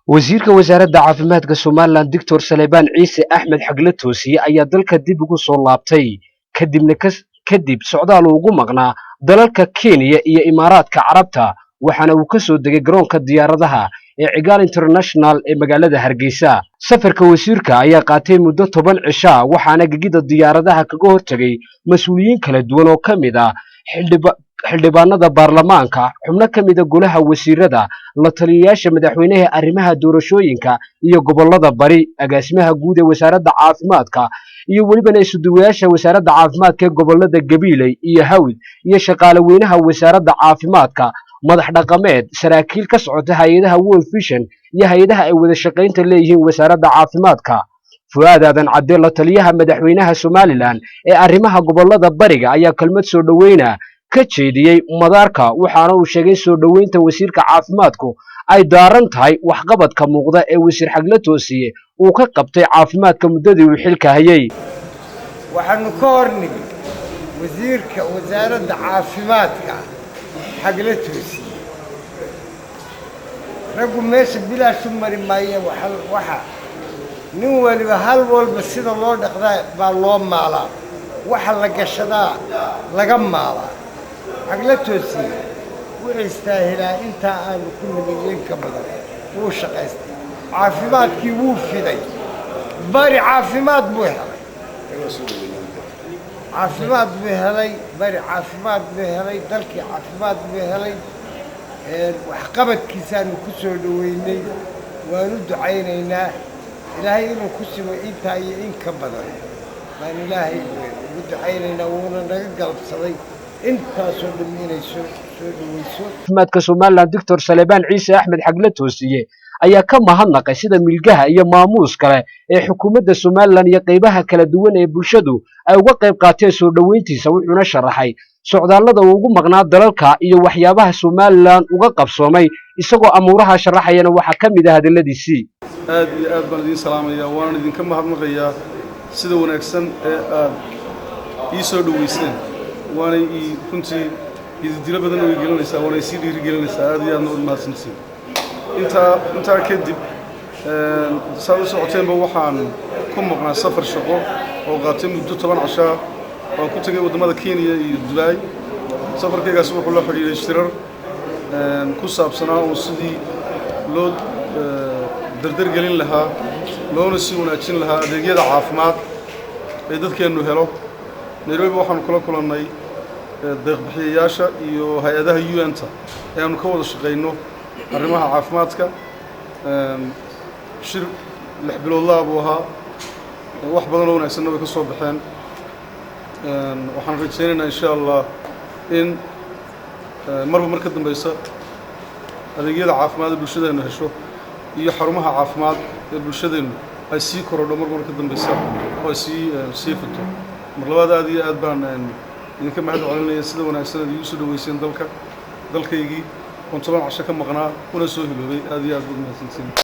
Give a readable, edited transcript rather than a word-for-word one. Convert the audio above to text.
Wasiirka Wasaaradda Caafimaadka Somaliland, Doctor Saleebaan Ciise Axmed Xagle Toosiye, ayaa dalka dib ugu soo laabtay kadibna kadib socdaal uu ugu maqnaa dalalka Kenya iyo Imaaraadka Carabta, waxaana uu ka soo degay garoonka diyaaradaha ee Cigaal International ee magaalada Hargeysa. Safarka wasiirka ayaa qaatay muddo 10 cishaa, waxaana gegida diyaaradaha kaga hortegay mas-uuliyiin kala duwan oo ka mid ah xildhibaanada baarlamaanka, xubno ka mida golaha wasiirada, la taliyayaasha madaxweynaha arrimaha doorashooyinka iyo gobollada bari, agaasimaha guud ee wasaaradda caafimaadka iyo welibana isuduwayaasha wasaaradda caafimaadka ee gobollada Gabiiley iyo Hawd iyo shaqaale weynaha wasaaradda caafimaadka, madax dhaqameed, saraakiil ka socota hay-adaha World Vision iyo hay-adaha ay wada shaqaynta leeyihiin wasaaradda caafimaadka. Fu'aad Aadan Cadde, la taliyaha madaxweynaha Somaliland ee arrimaha gobollada bariga, ayaa kelmad soo dhoweyna ka jeediyey madaarka, waxaana uu sheegay soo dhoweynta wasiirka caafimaadku ay daaran tahay waxqabadka muuqda ee wasiir Xagle Toosiye uu ka qabtay caafimaadka muddadii uu xilka hayay. Waxaanu ka hor nimid wasiirka wasaaradda caafimaadka, Xagle Toosiye. Raggu meesha bilaash u mari maaya. Waxa nin waliba hal walba sida loo dhaqdaa baa loo maalaa, waxa la gashadaa laga maalaa. Xagle Toosiye wuxuu istaahilaa intaa aanu ku nimid in ka badan. Wuu shaqaystay, caafimaadkii wuu fiday, bari caafimaad buu helay, caafimaad buu helay, bari caafimaad buu helay, dalkii caafimaad buu helay. Waxqabadkiisaanu ku soo dhoweynay, waanu ducaynaynaa. Ilaahay inuu ku simo intaa iyo in ka badan baan Ilaahay ugu ducaynaynaa. Wuuna naga galabsaday intaasoo dham inay soo dhaweyso. Caafimaadka Somaliland, Doctor Saleebaan Ciise Axmed Xagle Toosiye, ayaa ka mahadnaqay sida milgaha iyo maamuus kale ee xukuumadda Somaliland iyo qaybaha kala duwan ee bulshadu ay uga qayb qaateen soo dhoweyntiisa, wuxuuna sharaxay socdaallada uu ugu maqnaa dalalka iyo waxyaabaha Somaliland uga qabsoomay. Isagoo amuuraha sharaxayana waxaa ka mid ah hadalladiisii: Aad iyo aad baan idiin salaamayaa, waanan idinka mahadnaqayaa sida wanaagsan ee aad ii soo dhoweyseen. Waanay ii runtii ididilo badan way gelinaysaa, waanay sii dhiirigelinaysaa. Aad iyo aadna ud mahadsantiin. Intaa kadib, saad u socoteenba, waxaan ku maqnaa safar shaqo oo qaatay muddo 10 cashaa. Waan ku tegay waddamada Kenya iyo Dubai. Safarkaygaasi wuxuu la xidhiidhay shirar ku saabsanaa oo sidii loo dardargelin lahaa loona sii wanaajin lahaa adeegyada caafimaad ee dadkeennu helo. Nairobi waxaanu kula kulannay deeqbixiyayaasha iyo hay-adaha UN-ta ee aanu ka wada shaqayno arrimaha caafimaadka. Shir 6 biloodlaa buu ahaa, wax badan oo wanaagsanna way ka soo baxeen. Waxaan rajaynaynaa, insha Allah, in marba mar ka dambaysa adeegyada caafimaad ee bulshadeennu hesho iyo xarumaha caafimaad ee bulshadeennu ay sii korodho marba mar ka dambaysa oo ay sii fito. Mar labaad, aad iyo aad baan idinka mahad celinaya sida wanaagsan aad iigu soo dhaweyseen dalkaygii oon 10 casho ka maqnaa una soo hiloobay. Aad iyo aad baad mahadsantiin.